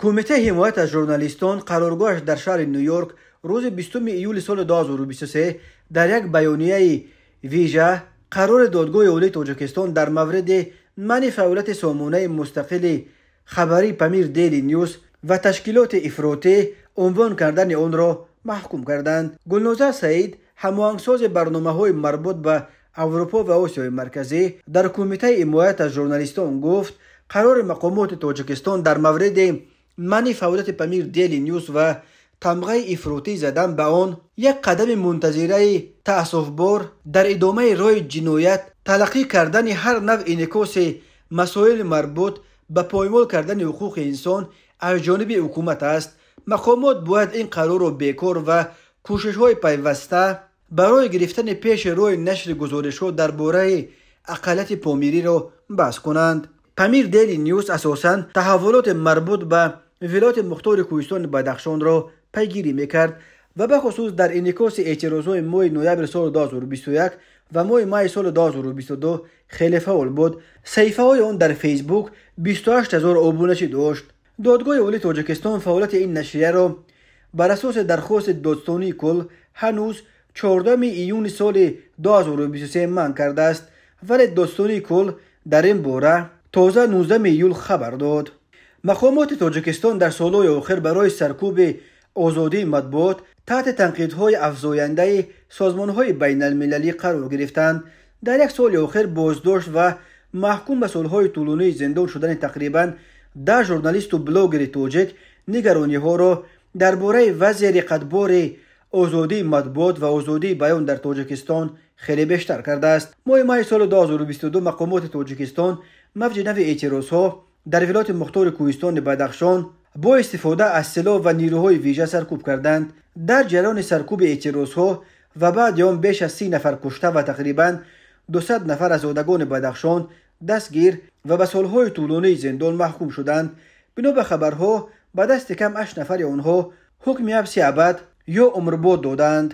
Кумитаи ҳимоят аз журналистон, қароргоҳаш дар шаҳри Ню-Йорк, рӯзи 20 июли соли 2023 дар як баёнияи вижа қарори Додгоҳи Олии Тоҷикистон дар мавриди манъи фаъолияти сомонаи мустақили хабарии Памир Дейли Нюс ва ташкилоти ифротӣ унвон кардани онро маҳкум карданд. Гулноза Саид, ҳамоҳангсози барномаҳои марбут ба Аврупо ва Осиёи Марказӣ дар Кумитаи ҳимоят аз журналистон, гуфт, қарори мақомоти Тоҷикистон дар мавриди манъи фаъолияти Памир Дейли Нюс ва тамғаи ифротӣ задан ба он як қадами мунтазираи таассуфбор дар идомаи роҳи ҷиноят талаққӣ кардани ҳар навъ инъикоси масоили марбут ба поймол кардани ҳуқуқи инсон аз ҷониби ҳукумат аст. Мақомот бояд ин қарорро бекор ва кӯшишҳои пайваста барои гирифтани пеши роҳи нашри гузоришҳо дар бораи ақаллияти помириро бас кунанд. Памир Дейли Нюс асосан таҳаввулоти марбут ба Вилояти Мухтори Кӯҳистони Бадахшонро пайгирӣ мекард ва бахусус дар инъикоси эътирозҳои моҳи ноябри соли 2021 ва моҳи майи соли 2022 хеле фаъол буд. Саҳифаҳои он дар Фейсбук 28 ҳазор обуначӣ дошт. Додгоҳи Олии Тоҷикистон фаъолияти ин нашрияро бар асоси дархости Додстонии кулл ҳанӯз 14 июни соли 2023 манъ кардааст, вале Додстонии кулл дар ин бора тоза 19 июл хабар дод. Мақомоти Тоҷикистон дар солҳои охир барои саркӯби озодии матбуот таҳти танқидҳои афзояндаи созмонҳои байналмилалӣ қарор гирифтанд. Дар як соли охир боздошт ва маҳкум ба солҳои тӯлонии зиндон шудани тақрибан 10 журналисту блогери тоҷик нигарониҳоро дар бораи вазъи реқатбори озодии матбуот ва озодии баён дар Тоҷикистон хеле бештар кардааст. Моҳи майи соли 2022 мақомоти Тоҷикистон мавҷи нави эътирозҳо дар Вилояти Мухтори Кӯҳистони Бадахшон бо истифода аз силоҳ ва нирӯҳои вижа саркӯб карданд. Дар ҷараёни саркӯби эътирозҳо ва баъди он беш аз 30 нафар кушта ва тақрибан 200 нафар аз зодагони Бадахшон дастгир ва ба солҳои тӯлонии зиндон маҳкум шуданд. Бино ба хабарҳо, ба дасти кам ҳашт нафари онҳо ҳукми ҳабси абад ё умрбод доданд.